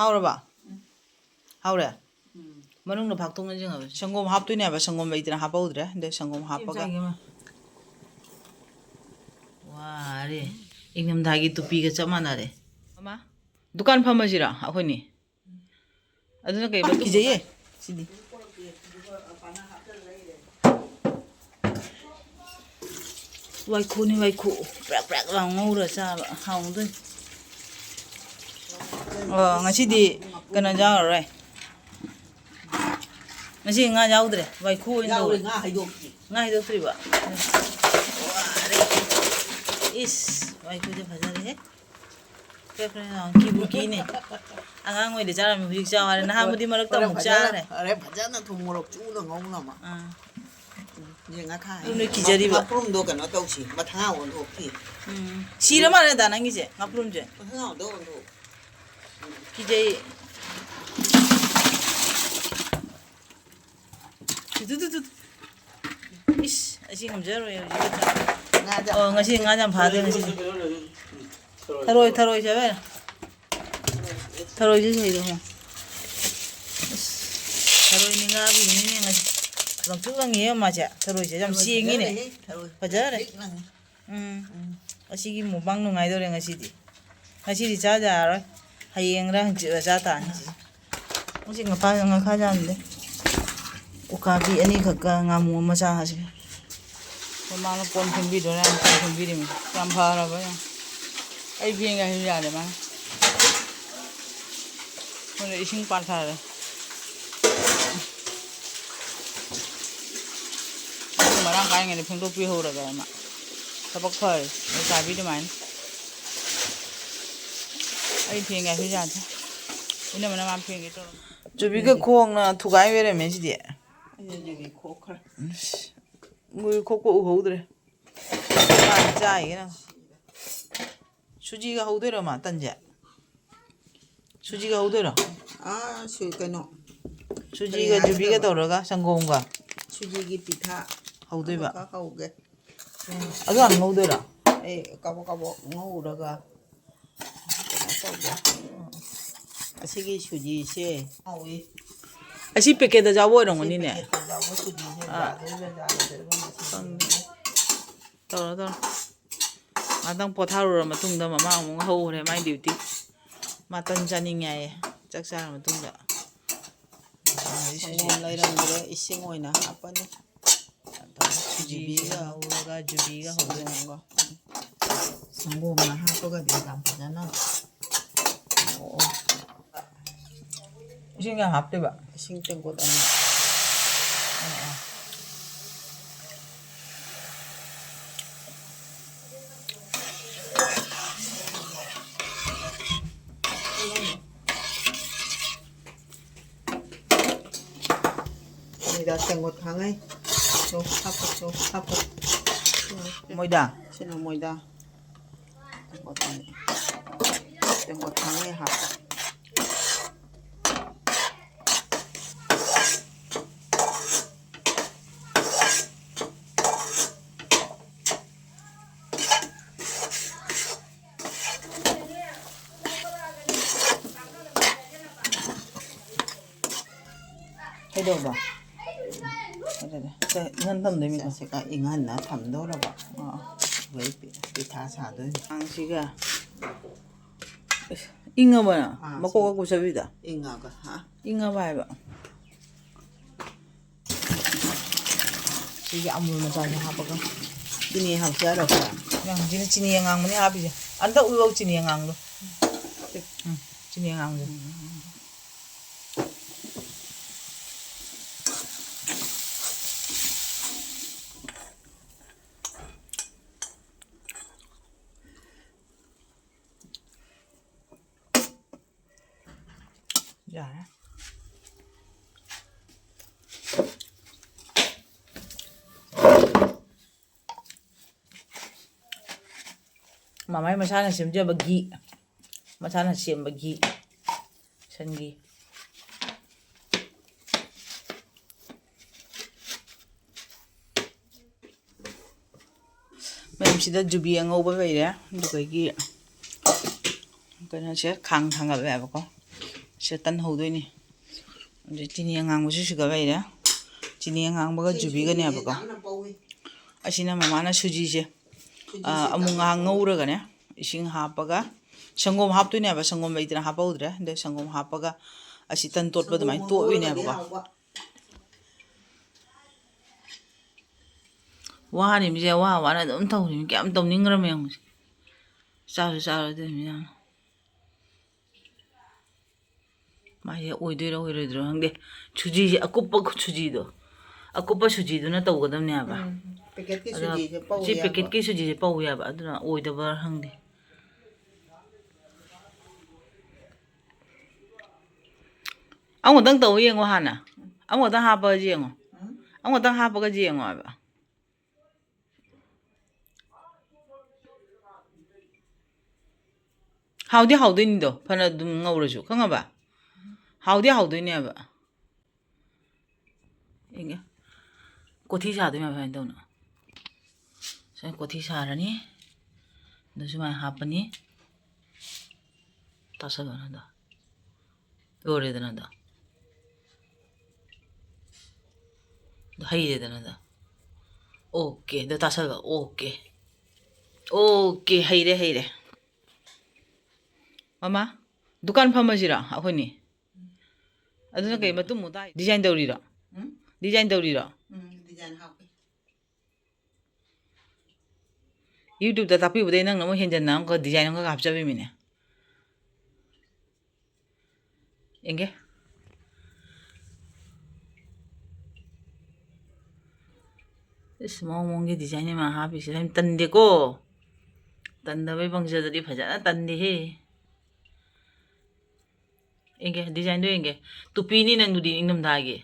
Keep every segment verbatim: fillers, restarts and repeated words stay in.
ꯍꯥꯎꯔꯕ? ꯍꯥꯎꯔꯦ? ꯎꯝ꯫ ꯃꯅꯨꯡꯗ ꯐꯥꯛꯇꯣꯛꯅꯁꯤ ꯉꯥꯏꯈꯣ꯫ ꯁꯪꯒꯣꯝ ꯍꯥꯞꯇꯣꯏꯅꯦ ꯍꯥꯏꯕ, ꯁꯪꯒꯣꯝ ꯂꯩꯇꯅ ꯍꯥꯞꯄꯧꯗ꯭ꯔꯦ꯫ ꯑꯗꯩ ꯁꯪꯒꯣꯝ ꯍꯥꯞꯄꯒ꯫ ꯆꯥꯒꯦ ꯑꯃ꯫ ꯋꯥꯔꯦ꯫ ꯏꯪꯊꯝꯊꯥꯒꯤ ꯇꯨꯄꯤꯒ ꯆꯞ ꯃꯥꯟꯅꯔꯦ꯫ ꯃꯃꯥ, ꯗꯨꯀꯥꯟ ꯐꯝꯃꯁꯤꯔꯣ ꯑꯩꯈꯣꯏꯅꯤ? ꯑꯗꯨꯅ ꯀꯩ ꯑ, ꯀꯤꯖꯩꯌꯦ꯫ ꯁꯤꯗꯤ꯫ ꯋꯥꯏꯈꯨꯅꯤ, ꯋꯥꯏꯈꯨ꯫ ꯄ꯭ꯔꯦꯛ ꯄ꯭ꯔꯦꯛ ꯂꯥꯎ ꯉꯧꯔ ꯆꯥꯕ ꯍꯥꯎꯗꯣꯏꯅꯤ꯫ ꯑꯣ, ꯉꯁꯤꯗꯤ ꯀꯩꯅꯣ ꯌꯥꯎꯔꯔꯣꯏ꯫ ꯉꯁꯤ ꯉꯥ ꯌꯥꯎꯗ꯭ꯔꯦ, ꯋꯥꯏꯈꯨ ꯑꯣꯏꯅ ꯌꯥꯎꯔꯦ, ꯇꯧꯔꯦ꯫ ꯉꯥ ꯍꯩꯗꯣꯛꯇ꯭ꯔꯤ꯫ ꯉꯥ ꯍꯩꯗꯣꯛꯇ꯭ꯔꯤꯕ? ꯋꯥꯔꯦ꯫ ꯏꯁ, ꯋꯥꯏꯈꯨꯁꯦ ꯐꯖꯔꯦꯍꯦ꯫ ꯈꯔ ꯈꯔ ꯌꯥꯎ-, ꯀꯤꯕꯨ ꯀꯤꯅꯦ꯫ ꯑꯉꯥꯡ ꯑꯣꯏꯗꯤ ꯆꯥꯔꯝꯃꯤ, ꯍꯧꯖꯤꯛ ꯆꯥꯎ ꯍꯥꯏꯔꯦ꯫ ꯅꯍꯥꯟꯕꯨꯗꯤ ꯃꯔꯛꯇ ꯍꯣꯔꯦꯟ ꯑꯃꯨꯛ ꯐꯖꯅ, ꯆꯥꯈ꯭ꯔꯦ꯫ ꯍꯣꯔꯦꯟ ꯐꯖꯅ ꯊꯨꯝ ꯃꯣꯔꯣꯛ ꯆꯨꯅ ꯉꯧꯅꯕ꯫ ꯑꯥ꯫ ꯎꯝ, ꯌꯦꯡꯉ ꯊꯥ꯫ ꯑꯗꯨ ꯅꯣꯏ ꯀꯤꯖꯔꯤꯕ꯫ ꯉꯥꯄ꯭ꯔꯨꯝꯗꯣ ꯀꯩꯅꯣ ꯇꯧꯁꯤ, ꯃꯊꯥ ꯑꯣꯟꯊꯣꯛꯈꯤ꯫ ꯎꯝ꯫ ꯁꯤꯔ ꯃꯥꯜꯂꯦꯗ ꯅꯪꯒꯤꯁꯦ, ꯉꯥꯄ꯭ꯔꯨꯝꯁꯦ꯫ ꯃꯊꯥꯗꯣ ꯑꯣꯟꯊꯣꯛ꯫ ꯀꯤꯖꯩ꯫ ꯇꯨ, ꯇꯨ, ꯇꯨ, ꯇꯨ꯫ ꯏꯁ, ꯑꯁꯤ ꯉꯝꯖꯔꯣꯏ ꯍꯧꯖꯤꯛ꯫ ꯉꯥꯗꯤ ꯌꯥꯝ ꯑꯣ, ꯉꯁꯤ ꯉꯥ ꯌꯥꯝ ꯐꯥꯗꯣꯏ ꯉꯁꯤꯗꯤ꯫ ꯊꯔꯣꯏ, ꯊꯔꯣꯏ ꯆꯥꯕ ꯌꯥꯏ꯫ ꯊꯔꯣꯏꯁꯦ ꯁꯤꯗ ꯍꯣ꯫ ꯑꯁ, ꯊꯔꯣꯏ ꯅꯤꯡꯉꯥꯕꯤꯅꯤꯅꯦ ꯉꯁꯤ꯫ ꯂꯪꯇ꯭ꯔꯤꯛ ꯂꯪꯉꯤꯍꯦ ꯃꯥꯁꯦ꯫ ꯊꯔꯣꯏꯁꯦ ꯌꯥꯝ ꯊꯔꯣꯏ ꯁꯦꯡꯉꯤꯅꯦ꯫ ꯐꯖꯔꯦꯍꯦ, ꯊꯔꯣꯏ ꯐꯖꯔꯦ꯫ ꯊꯔꯣꯏ ꯂꯪꯉꯤ꯫ ꯎꯝ꯫ ꯎꯝ꯫ ꯑꯁꯤꯒꯤ mukbang ꯅꯨꯡꯉꯥꯏꯗꯧꯔꯦ ꯉꯁꯤꯗꯤ꯫ ꯉꯁꯤꯗꯤ ꯆꯥ ꯌꯥꯔꯔꯣꯏ꯫ ꯍꯌꯦꯡꯔ ꯍꯪꯆꯤꯠꯂ ꯆꯥ ꯇꯥꯔꯅꯤ ꯁꯤꯁꯦ꯫ ꯉꯁꯤ ꯉꯈꯥ-, ꯉꯈꯥ ꯌꯥꯝꯗꯦ꯫ ꯎꯀꯥꯕꯤ ꯑꯅꯤꯈꯛꯀ ꯉꯥꯃꯨ ꯑꯃ ꯆꯥꯁꯤꯒ꯫ ꯃꯃꯥꯅ ꯀꯣꯟ ꯐꯦꯡꯕꯤꯗꯣꯏꯔꯥ? ꯀꯣꯟ ꯐꯦꯡꯕꯤꯔꯤꯃꯤ꯫ ꯌꯥꯝ ꯐꯔꯕ ꯌꯦꯡꯉꯣ꯫ ꯑꯩ ꯐꯦꯡꯒꯦ ꯍꯥꯏꯁꯨ ꯌꯥꯗꯦ ꯃꯥꯅ꯫ ꯁꯣꯝꯗ ꯏꯁꯤꯡ ꯄꯥꯊꯔꯦ꯫ ꯏꯁꯤꯡ ꯃꯔꯥꯡ ꯀꯥꯏꯔꯤꯉꯩꯗ ꯐꯦꯡꯗꯣꯛꯄꯤꯍꯧꯔꯒꯦ ꯑꯃ꯫ ꯊꯕꯛ ꯐꯔꯦ ꯂꯩꯁꯥꯕꯤ ꯑꯗꯨꯃꯥꯏꯅ꯫ ꯑꯩ ꯐꯦꯡꯒꯦ ꯍꯥꯏꯁꯨ ꯌꯥꯗꯦ꯫ ꯏꯅꯝꯃꯅ ꯃꯥ ꯐꯦꯡꯒꯦ ꯇꯧꯔꯝꯃꯦ꯫ ꯆꯨꯕꯤꯒ ꯈꯣꯡꯅ ꯊꯨꯒꯥꯏ ꯑꯣꯏꯔꯝꯃꯦ ꯁꯤꯗꯤ꯫ ꯑꯩꯅ ꯆꯨꯕꯤ ꯈꯣꯛꯈ꯭ꯔꯦ꯫ ꯃꯣꯏ ꯈꯣꯛꯄ ꯎꯍꯧꯗ꯭ꯔꯦ꯫ ꯃꯥꯅ ꯆꯥꯏꯒꯤꯅ꯫ ꯁꯨꯖꯤꯒ ꯍꯧꯗꯣꯏꯔꯣ ꯃꯥ ꯇꯟꯁꯦ? ꯁꯨꯖꯤꯒ ꯍꯧꯗꯣꯏꯔꯣ? ꯑꯥ, ꯁꯨ-, ꯀꯩꯅꯣ꯫ ꯁꯨꯖꯤꯒ ꯀꯔꯤ ꯍꯥꯏꯒꯗꯕ? ꯖꯨꯕꯤꯒ ꯇꯧꯔꯒ ꯁꯪꯒꯣꯝꯒ꯫ ꯁꯨꯖꯤꯒꯤ ꯄꯤꯊꯥ꯫ ꯍꯧꯗꯣꯏꯕ꯫ ꯑꯃꯈꯛ ꯍꯧꯒꯦ꯫ ꯑꯗꯨ ꯍꯥꯟꯅ ꯉꯧꯗꯣꯏꯔꯣ? ꯑꯩ ꯀꯥꯕꯣꯛ ꯀꯥꯕꯣꯛ ꯉꯧꯔꯒ ꯀꯩꯅꯣ ꯇꯧꯒꯦ꯫ ꯑꯁꯤꯒꯤ ꯁꯨꯖꯤꯁꯦ ꯍꯥꯎꯏ꯫ ꯑꯁꯤ ꯄꯦꯀꯦꯠꯇ ꯌꯥꯎꯕ ꯑꯣꯏꯔꯝꯒꯅꯤꯅꯦ꯫ ꯄꯦꯀꯦꯠꯇ ꯌꯥꯎꯕ ꯁꯨꯖꯤꯁꯦ ꯑꯥ꯫ ꯌꯥꯗꯣꯏꯕ, ꯌꯥꯔꯣꯏꯗꯣꯏꯕ ꯃꯁꯤꯁꯦ꯫ ꯈꯪꯗꯦ꯫ ꯇꯧꯔꯣ, ꯇꯧꯔꯣ꯫ ꯉꯥꯛꯇꯪ ꯄꯣꯊꯥꯔꯨꯔ ꯃꯇꯨꯡꯗ ꯃꯃꯥ ꯑꯃꯨꯛ ꯍꯧꯈ꯭ꯔꯦ ꯃꯥꯏ ꯗ꯭ꯌꯨꯇꯤ꯫ ꯃꯥ ꯇꯟ ꯆꯥꯅꯤꯡꯉꯦ ꯍꯥꯏꯌꯦ꯫ ꯆꯥꯛ ꯆꯥꯔ ꯃꯇꯨꯡꯗ꯫ ꯁꯪꯒꯣꯝ ꯂꯩꯔꯝꯗ꯭ꯔꯦ, ꯏꯁꯤꯡ ꯑꯣꯏꯅ ꯍꯥꯞꯄꯅꯤ꯫ ꯁꯨꯖꯤꯕꯤꯒ ꯍꯧꯔꯒ ꯖꯨꯕꯤꯒ ꯍꯧꯗꯣꯏꯅꯦ꯫ ꯁꯪꯒꯣꯝꯒ ꯍꯥꯞꯄꯒꯗꯤ ꯌꯥꯝ ꯐꯖꯅ꯫ ꯑꯣ꯫ ꯏꯁꯤꯡ ꯀꯌꯥꯝ ꯍꯥꯞꯇꯣꯏꯕ? ꯏꯁꯤꯡ ꯇꯦꯡꯀꯣꯠ ꯑꯅꯤ꯫ ꯑꯣ, ꯑꯣ꯫ ꯃꯣꯏꯗ ꯇꯦꯡꯀꯣꯠ ꯈꯥꯡꯉꯩ꯫ ꯇꯣ, ꯍꯥꯞꯄꯣ, ꯇꯣ, ꯍꯥꯞꯄꯣ꯫ ꯃꯣꯏꯗ? ꯁꯤꯅ ꯃꯣꯏꯗ꯫ ꯇꯦꯡꯀꯣꯠ ꯈꯥꯡꯉꯩ꯫ ꯇꯦꯡꯀꯣꯠ ꯈꯥꯡꯉꯩ ꯍꯥꯞꯄꯣ꯫ ꯀꯩꯗꯧꯕ? ꯑꯗꯨꯗꯤ ꯁꯦ, ꯏꯪꯍꯟ ꯊꯝꯗꯣꯏꯅꯤꯀꯣ? ꯁꯦ, ꯁꯦ, ꯏꯪꯍꯟꯅ ꯊꯝꯗꯧꯔꯕ꯫ ꯑꯥ꯫ ꯑꯗꯨꯒ ꯄꯤ-, ꯄꯤꯊꯥ ꯁꯥꯗꯣꯏꯅꯤ꯫ ꯑꯉꯥꯡꯁꯤꯒ꯫ ꯑꯁ, ꯏꯪꯉꯕ? ꯑꯥ, ꯃꯀꯣꯛ ꯁꯤ ꯀꯛꯄ ꯆꯠꯄꯤꯗ? ꯏꯪꯉꯒ, ꯍꯥ? ꯏꯪꯉꯕ ꯍꯥꯏꯕ? ꯁꯤꯒꯤ ꯑꯃꯨꯜ ꯃꯆꯥꯁꯦ ꯍꯥꯞꯄꯒ꯫ ꯆꯤꯅꯤ ꯍꯥꯞꯁꯦ ꯍꯥꯏꯔꯣ ꯈꯔ? ꯌꯥꯝ ꯁꯤꯅ ꯆꯤꯅꯤ ꯑꯉꯥꯡꯕꯅꯤ ꯍꯥꯞꯄꯤꯁꯦ꯫ ꯑꯝꯇ ꯎꯠꯂꯛꯑꯣ ꯆꯤꯅꯤ ꯑꯉꯥꯡꯗꯣ꯫ ꯎꯝ, ꯆꯤꯅꯤ ꯑꯉꯥꯡꯕꯁꯦ꯫ ꯎꯝ꯫ ꯌꯥꯔꯦ꯫ ꯃꯃꯥꯏ ꯃꯁꯥꯅ ꯁꯦꯝꯖꯕ ꯘꯤ, ꯃꯁꯥꯅ ꯁꯦꯝꯕ ꯘꯤ, ꯁꯟ ꯘꯤ꯫ ꯃꯌꯥꯝꯁꯤꯗ ꯖꯨꯕꯤ ꯑꯉꯧꯕ ꯂꯩꯔꯦ, ꯑꯗꯨꯗꯒꯤ ꯀꯩꯅꯣꯁꯦ ꯈꯥꯡ ꯊꯥꯡꯒꯠꯂꯦꯕꯀꯣ꯫ ꯁꯤꯗ ꯇꯟ ꯍꯧꯗꯣꯏꯅꯤ꯫ ꯑꯗꯨ ꯆꯤꯅꯤ ꯑꯉꯥꯡꯕꯁꯨ ꯁꯤꯒ ꯂꯩꯔꯦ꯫ ꯆꯤꯅꯤ ꯑꯉꯥꯡꯕꯒ ꯖꯨꯕꯤꯒꯅꯦꯕꯀꯣ꯫ ꯑꯁꯤꯅ ꯃꯃꯥꯅ ꯁꯨꯖꯤꯁꯦ, ꯑꯥ, ꯑꯃꯨꯛ ꯉꯥꯏꯍꯥꯛ ꯉꯧꯔꯒꯅꯦ, ꯏꯁꯤꯡ ꯍꯥꯞꯄꯒ, ꯁꯪꯒꯣꯝ ꯍꯥꯞꯇꯣꯏꯅꯦꯕ꯫ ꯁꯪꯒꯣꯝ ꯂꯩꯇꯅ ꯍꯥꯞꯄꯧꯗ꯭ꯔꯦ꯫ ꯑꯗꯩ ꯁꯪꯒꯣꯝ ꯍꯥꯞꯄꯒ ꯑꯁꯤ ꯇꯟ ꯇꯣꯠꯄ ꯑꯗꯨꯃꯥꯏꯅ ꯇꯣꯠꯂꯤꯅꯦꯕꯀꯣ꯫ ꯋꯥꯔꯤꯕꯁꯦ ꯋꯥ ꯋꯥꯅ ꯑꯗꯨꯝ ꯇꯧꯔꯤꯕꯅꯤ꯫ ꯀꯌꯥꯝ ꯇꯧꯅꯤꯡꯈ꯭ꯔꯕ ꯌꯦꯡꯉꯨꯁꯦ꯫ ꯆꯥꯁꯨ ꯆꯥꯔꯣꯏꯗꯣꯏꯅꯤ ꯌꯥꯝ꯫ ꯃꯥꯁꯦ ꯑꯣꯏꯗꯣꯏꯔꯥ ꯑꯣꯏꯔꯣꯏꯗꯣꯏꯔꯥ ꯈꯪꯗꯦ꯫ ꯁꯨꯖꯤꯁꯦ ꯑꯀꯨꯞꯄ ꯁꯨꯖꯤꯗꯣ, ꯑꯀꯨꯞꯄ ꯁꯨꯖꯤꯗꯨꯅ ꯇꯧꯒꯗꯕꯅꯦꯕ꯫ ꯎꯝ, packetꯀꯤ ꯑꯗꯣ ꯁꯨꯖꯤꯁꯦ ꯄꯧ ꯁꯤ ꯌꯥꯕ꯫ Packetꯀꯤ ꯁꯨꯖꯤꯁꯦ ꯄꯧ ꯌꯥꯕ, ꯑꯗꯨꯅ ꯑꯣꯏꯗꯕ꯭ꯔꯥ ꯈꯪꯗꯦ꯫ ꯑꯃꯨꯛꯇꯪ ꯇꯧ ꯌꯦꯡꯉꯣ ꯍꯥꯟꯅ꯫ ꯑꯃꯨꯛꯇꯪ ꯍꯥꯞꯄꯒ ꯌꯦꯡꯉꯣ꯫ ꯎꯝ꯫ ꯑꯃꯨꯛꯇꯪ ꯍꯥꯞꯄꯒ ꯌꯦꯡꯉꯣ ꯍꯥꯏꯕ꯫ ꯍꯥꯎꯗꯤ ꯍꯥꯎꯗꯣꯏꯅꯤꯗꯣ, ꯐꯅ ꯑꯗꯨꯝ ꯉꯧꯔꯁꯨ, ꯈꯪꯉꯕ? ꯍꯥꯎꯗꯤ ꯍꯥꯎꯗꯣꯏꯅꯦꯕ꯫ ꯌꯦꯡꯒꯦ꯫ ꯀꯣꯊꯤ ꯁꯥꯗꯣꯏꯅꯦꯕ ꯁꯨꯃꯥꯏꯅ ꯇꯧꯅ꯫ ꯁꯨꯃꯥꯏꯅ ꯀꯣꯊꯤ ꯁꯥꯔꯅꯤ꯫ ꯑꯗꯨ ꯁꯨꯃꯥꯏꯅ ꯍꯥꯞꯄꯅꯤ꯫ ꯇꯥꯁꯜꯂꯣ ꯅꯪꯗꯣ꯫ ꯂꯣꯏꯔꯦꯗꯅ ꯑꯗꯣ꯫ ꯑꯗꯣ ꯍꯩꯔꯦꯗꯅ ꯑꯗꯣ꯫ OK, ꯑꯗꯣ ꯇꯥꯁꯜꯂꯣ꯫ OK꯫ OK, ꯍꯩꯔꯦ, ꯍꯩꯔꯦ꯫ ꯃꯃꯥ, ꯗꯨꯀꯥꯟ ꯐꯝꯃꯁꯤꯔꯣ ꯑꯩꯈꯣꯏꯅꯤ? ꯑꯗꯨꯅ ꯀꯩ ꯃꯇꯨꯡ ꯃꯨꯛ ꯇꯥꯏ? Design ꯇꯧꯔꯤꯔꯣ? ꯎꯝ? Design ꯇꯧꯔꯤꯔꯣ? ꯎꯝ, design ꯍꯥꯞꯄꯤ꯫ YouTubeꯇ ꯇꯥꯛꯄꯤꯕꯗꯩ ꯅꯪꯅ ꯑꯃꯨꯛ ꯍꯦꯟꯖꯟꯅ ꯑꯃꯨꯛꯀ design ꯑꯃꯒ ꯍꯥꯞꯆꯕꯤꯃꯤꯅꯦ꯫ ꯌꯦꯡꯒꯦ꯫ ꯏꯁ, ꯃꯑꯣꯡ ꯃꯑꯣꯡꯒꯤ designꯅꯦ ꯃꯥ ꯍꯥꯞꯄꯤꯁꯦ꯫ ꯌꯥꯝ ꯇꯟꯗꯦꯀꯣ? ꯇꯟꯗꯕꯩ ꯄꯪꯖꯗꯗꯤ ꯐꯖꯅ ꯇꯟꯗꯦꯍꯦ꯫ ꯌꯦꯡꯒꯦ, designꯗꯣ ꯌꯦꯡꯒꯦ꯫ ꯇꯨꯄꯤꯅꯤ ꯅꯪꯗꯨꯗꯤ ꯏꯪꯊꯝꯊꯥꯒꯤ꯫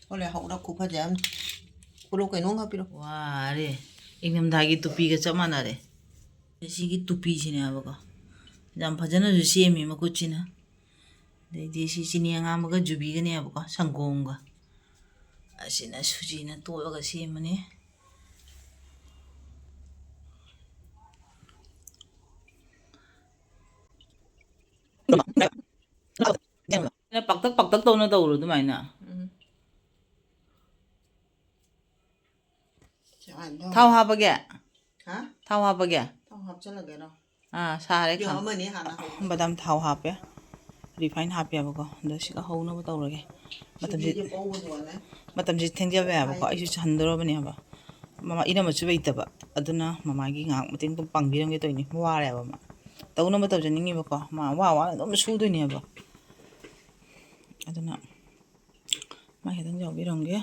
ꯍꯣꯂꯦ, ꯍꯧꯔꯛꯈꯣ, ꯐꯖꯕꯅꯤ꯫ ꯄꯣꯂꯣ ꯀꯩꯅꯣꯝ ꯍꯥꯞꯄꯤꯔꯣ꯫ ꯋꯥꯔꯦ꯫ ꯏꯪꯊꯝꯊꯥꯒꯤ ꯇꯨꯄꯤꯒ ꯆꯞ ꯃꯥꯟꯅꯔꯦ꯫ ꯁꯤꯒꯤ ꯇꯨꯄꯤꯁꯤꯅꯦꯕꯀꯣ꯫ ꯌꯥꯝ ꯐꯖꯅꯁꯨ ꯁꯦꯝꯃꯤ ꯃꯈꯨꯠꯁꯤꯅ꯫ ꯑꯗꯩꯗꯤ ꯁꯤ ꯆꯤꯅꯤ ꯑꯉꯥꯡꯕꯒ ꯖꯨꯕꯤꯒꯅꯦꯕꯀꯣ, ꯁꯪꯒꯣꯝꯒ꯫ ꯑꯁꯤꯅ ꯁꯨꯖꯤꯅ ꯇꯣꯠꯂꯒ ꯁꯦꯝꯕꯅꯤ꯫ ꯇꯧꯔꯣ ꯑꯗꯨꯃꯥꯏꯅ꯫ ꯎꯝ꯫ ꯆꯥꯛꯍꯥꯟꯗꯧ꯫ ꯊꯥꯎ ꯍꯥꯞꯄꯒꯦ? ꯍꯥ? ꯊꯥꯎ ꯍꯥꯞꯄꯒꯦ? ꯊꯥꯎ ꯍꯥꯞꯆꯜꯂꯒꯦꯔꯣ? ꯑꯥ, ꯁꯥꯔꯦ ꯄꯤꯌꯥꯡ ꯈꯥꯡ꯫ ꯑꯃꯅꯤ ꯍꯥꯟꯅ ꯍꯧꯒꯦ꯫ ꯕꯗꯥꯝ ꯊꯥꯎ ꯍꯥꯞꯄꯦ꯫ Refine ꯍꯥꯞꯄꯦꯕꯀꯣ꯫ ꯑꯗꯣ ꯁꯤꯒ ꯍꯧꯅꯕ ꯇꯧꯔꯒꯦ꯫ ꯃꯇꯝꯁꯤ, ꯁꯤꯗꯤꯁꯦ ꯄꯧꯕꯗꯨꯒꯅꯦ꯫ ꯃꯇꯝꯁꯤ ꯊꯦꯡꯖꯕ ꯌꯥꯕꯀꯣ꯫ ꯑꯩꯁꯨ ꯁꯟꯗꯣꯔꯕꯅꯦꯕ꯫ ꯃꯃꯥ ꯏꯅꯝꯃꯁꯨ ꯂꯩꯇꯕ꯫ ꯑꯗꯨꯅ ꯃꯃꯥꯒꯤ ꯉꯥꯏꯍꯥꯛ ꯃꯇꯦꯡ ꯑꯗꯨꯝ ꯄꯥꯡꯕꯤꯔꯝꯒꯦ ꯇꯧꯔꯤꯅꯤ꯫ ꯋꯥꯔꯦꯕ ꯃꯥ꯫ ꯇꯧꯅꯕ ꯇꯧꯖꯅꯤꯡꯉꯤꯕꯀꯣ꯫ ꯃꯥ ꯋꯥ ꯋꯥꯅ ꯑꯗꯨꯝ ꯁꯨꯗꯣꯏꯅꯦꯕ꯫ ꯑꯗꯨꯅ ꯃꯥ ꯈꯤꯇꯪ ꯌꯥꯎꯕꯤꯔꯝꯒꯦ꯫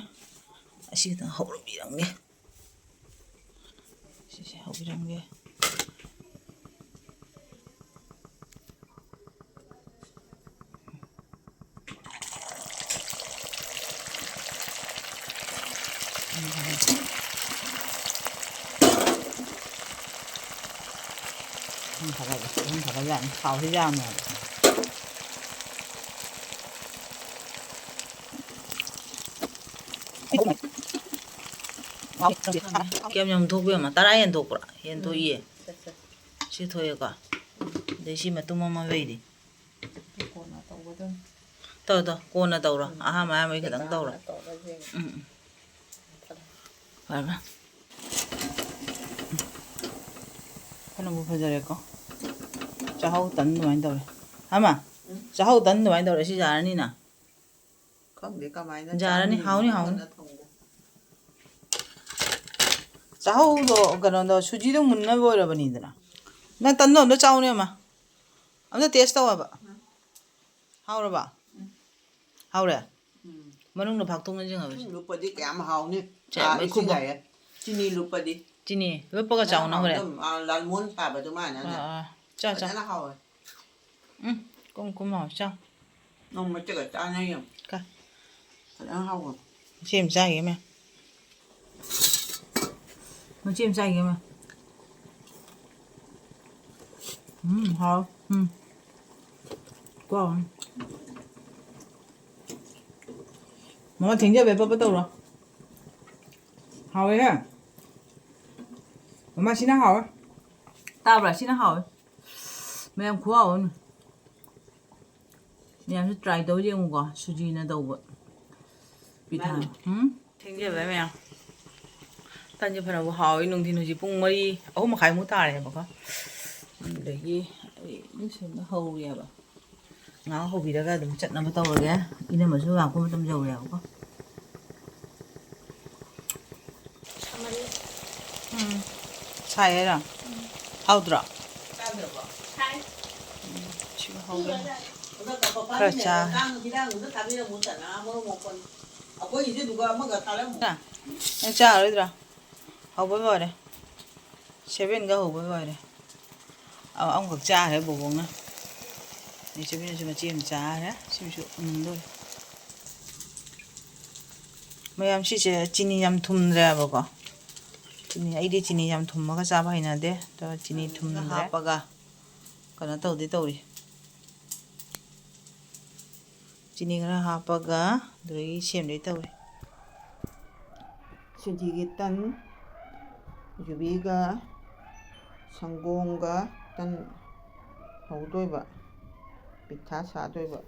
ꯑꯁꯤ ꯈꯤꯇꯪ ꯍꯧꯔꯨꯕꯤꯔꯝꯒꯦ꯫ ꯁꯤꯁꯦ ꯍꯧꯕꯤꯔꯝꯒꯦ꯫ ꯊꯥꯎꯁꯤ ꯌꯥꯝꯃꯦ ꯍꯥꯏꯕ꯫ ꯀꯌꯥꯝ ꯌꯥꯝ ꯊꯣꯛꯄ ꯌꯦꯡꯉꯣ, ꯇꯔꯥ ꯍꯦꯟ ꯊꯣꯛꯄ꯭ꯔꯥ? ꯍꯦꯟ ꯊꯣꯛꯏꯌꯦ꯫ ꯁꯤ ꯊꯣꯛꯑꯦꯀꯣ꯫ ꯑꯗꯩ ꯁꯤ ꯃꯇꯨꯝ ꯑꯃ ꯂꯩꯔꯤ꯫ ꯀꯣꯟꯅ ꯇꯧꯒꯗꯝꯅꯤ꯫ ꯇꯧ, ꯇꯧ, ꯀꯣꯟꯅ ꯇꯧꯔꯣ꯫ ꯑꯍꯥꯟꯕ ꯑꯍꯥꯟꯕꯒꯤ ꯈꯤꯇꯪ ꯇꯧꯔꯣ꯫ ꯇꯧꯔꯁꯦ꯫ ꯎꯝ, ꯎꯝ꯫ ꯐꯔꯦ, ꯐꯔꯦ꯫ ꯐꯅꯕꯨ ꯐꯖꯔꯦꯀꯣ꯫ ꯆꯥꯛꯍꯥꯎ ꯇꯟ ꯑꯗꯨꯃꯥꯏꯅ ꯇꯧꯔꯦ꯫ ꯑꯃ, ꯆꯥꯛꯍꯥꯎ ꯇꯟ ꯑꯗꯨꯃꯥꯏꯅ ꯇꯧꯔꯦ꯫ ꯁꯤ ꯌꯥꯔꯅꯤꯅ꯫ ꯈꯪꯗꯦ ꯀꯃꯥꯏꯅ ꯌꯥꯔꯅꯤ, ꯆꯥꯅꯤ? ꯍꯥꯎꯅꯤ, ꯍꯥꯎꯅꯤ꯫ ꯀꯣꯟꯅ ꯊꯣꯡꯒꯦ꯫ ꯆꯥꯛꯍꯧꯗꯣ, ꯀꯩꯅꯣꯗꯣ, ꯁꯨꯖꯤꯗꯣ ꯃꯨꯟꯅꯕ ꯑꯣꯏꯔꯕꯅꯤꯗꯅ꯫ ꯅꯪ ꯇꯟꯗꯣ ꯑꯝꯇ ꯆꯥꯎꯅꯦ, ꯑꯃ꯫ ꯑꯝꯇ taste ꯇꯧ ꯍꯥꯏꯕ꯫ ꯍꯥꯎꯔꯕ? ꯍꯥꯎꯔꯦ? ꯎꯝ꯫ ꯃꯅꯨꯡꯗ ꯐꯥꯛꯇꯣꯛꯅ ꯌꯦꯡꯉꯕ ꯁꯦ꯫ ꯂꯨꯞꯄꯗꯤ ꯀꯌꯥꯝ ꯍꯥꯎꯅꯤ? ꯁꯦ, ꯑꯥ, ꯃꯩꯈꯨ ꯏꯁꯤꯡ ꯐꯥꯎ-, ꯍꯥꯏꯌꯦ꯫ ꯆꯤꯅꯤ ꯂꯨꯞꯄꯗꯤ꯫ ꯆꯤꯅꯤ ꯂꯨꯞꯄꯒ ꯆꯥꯎꯅ ꯍꯣꯔꯦꯟ꯫ ꯑꯗꯨꯝ, ꯑꯥ, ꯂꯥꯜꯃꯣꯟ ꯁꯥꯕ ꯑꯗꯨꯃꯥꯏꯅꯅꯦ꯫ ꯑꯥ, ꯑꯥ꯫ ꯆꯥ, ꯆꯥ꯫ ꯐꯖꯅ ꯍꯥꯎꯋꯦ꯫ ꯎꯝ, ꯀꯨꯝ ꯀꯨꯝ ꯍꯥꯎ, ꯆꯥ꯫ ꯅꯣꯡꯃ ꯃꯆꯦꯒ ꯆꯥꯅꯩꯌꯦ꯫ ꯀ-, ꯐꯖꯅ ꯍꯥꯎꯋꯦ꯫ ꯁꯤ ꯑꯃ ꯆꯥꯈꯤꯒꯦ, ꯃꯦꯝ꯫ ꯃꯆꯦ ꯑꯃ ꯆꯥꯈꯤꯒꯦ, ꯃꯦꯝ꯫ ꯎꯝ, ꯍꯥꯎ꯫ ꯎꯝ꯫ ꯀꯣ꯫ ꯃꯃꯥ ꯊꯦꯡꯖꯕ ꯄꯞꯄ ꯇꯧꯔꯣ꯫ ꯍꯥꯎꯋꯦꯍꯦ꯫ ꯃꯃꯥ ꯁꯤꯅ ꯍꯥꯎꯋꯦ꯫ ꯇꯥꯕ꯭ꯔꯥ? ꯁꯤꯅ ꯍꯥꯎꯋꯦ꯫ ꯃꯌꯥꯝ ꯈꯨꯍꯥꯎ ꯑꯃꯅꯤ꯫ ꯃꯌꯥꯝꯁꯨ try ꯇꯧ ꯌꯦꯡꯉꯨꯀꯣ, ꯁꯨꯖꯤꯅ ꯇꯧꯕ ꯄꯤꯊꯥ꯫ ꯎꯝ? ꯊꯦꯡꯖꯜꯂꯦ ꯃꯌꯥꯝ꯫ ꯇꯟꯁꯦ ꯐꯅꯕꯨ ꯍꯥꯎꯋꯤ, ꯅꯨꯡꯊꯤꯟ ꯍꯧꯖꯤꯛ ꯄꯨꯡ ꯃꯔꯤ, ꯑꯍꯨꯝ ꯃꯈꯥꯏꯃꯨꯛ ꯇꯥꯔꯦꯕꯀꯣ꯫ ꯑꯗꯒꯤ ꯑꯩ ꯏꯁꯤꯡ ꯍꯧꯔꯤꯑꯕ꯫ ꯉꯥꯏꯍꯥꯛ ꯍꯧꯕꯤꯔꯒ ꯑꯗꯨꯝ ꯆꯠꯅꯕ ꯇꯧꯔꯒꯦ꯫ ꯏꯅꯝꯃꯁꯨ ꯂꯥꯛꯄ ꯃꯇꯝ ꯌꯧꯔꯦꯕꯀꯣ꯫ ꯎꯝ꯫ ꯁꯥꯏ ꯍꯥꯏꯔꯣ? ꯍꯥꯎꯗ꯭ꯔꯣ? ꯎꯝ, ꯁꯤꯒ ꯍꯧꯒꯦ꯫ ꯈꯔ ꯆꯥ꯫ ꯅꯪ ꯆꯥꯔꯣꯏꯗ꯭ꯔꯣ? ꯍꯧꯕ ꯂꯣꯏꯔꯦ꯫ Sevenꯒ ꯍꯧꯕ ꯂꯣꯏꯔꯦ꯫ ꯑ-, ꯑꯃꯈꯛ ꯆꯥꯈ꯭ꯔꯦ ꯕꯣꯕꯣꯛꯅ꯫ ꯅꯦꯆꯕꯤꯅꯁꯨ ꯃꯆꯦ ꯑꯃ ꯆꯥꯈ꯭ꯔꯦ꯫ ꯁꯤꯃꯁꯨ ꯎꯅꯤꯡꯗꯣꯔꯦ꯫ ꯃꯌꯥꯝ, ꯁꯤꯁꯦ ꯆꯤꯅꯤ ꯌꯥꯝ ꯊꯨꯝꯗ꯭ꯔꯦꯕꯀꯣ꯫ ꯆꯤꯅꯤ, ꯑꯩꯗꯤ ꯆꯤꯅꯤ ꯌꯥꯝ ꯊꯨꯝꯃꯒ ꯆꯥꯕ ꯍꯩꯅꯗꯦ꯫ ꯑꯗꯣ ꯆꯤꯅꯤ ꯊꯨꯝꯗ꯭ꯔꯦ꯫ ꯍꯥꯞꯄꯒ ꯀꯩꯅꯣ ꯇꯧꯗꯤ ꯇꯧꯔꯤ꯫ ꯆꯤꯅꯤ ꯈꯔ ꯍꯥꯞꯄꯒ ꯑꯗꯨꯗꯒꯤ ꯁꯦꯝꯗꯣꯏ ꯇꯧꯔꯤ꯫ ꯁꯨꯖꯤꯒꯤ ꯇꯟ, ꯌꯨꯕꯤꯒ ꯁꯪꯒꯣꯝꯒ ꯇꯟ ꯍꯧꯗꯣꯏꯕ, ꯄꯤꯊꯥ ꯁꯥꯗꯣꯏꯕ꯫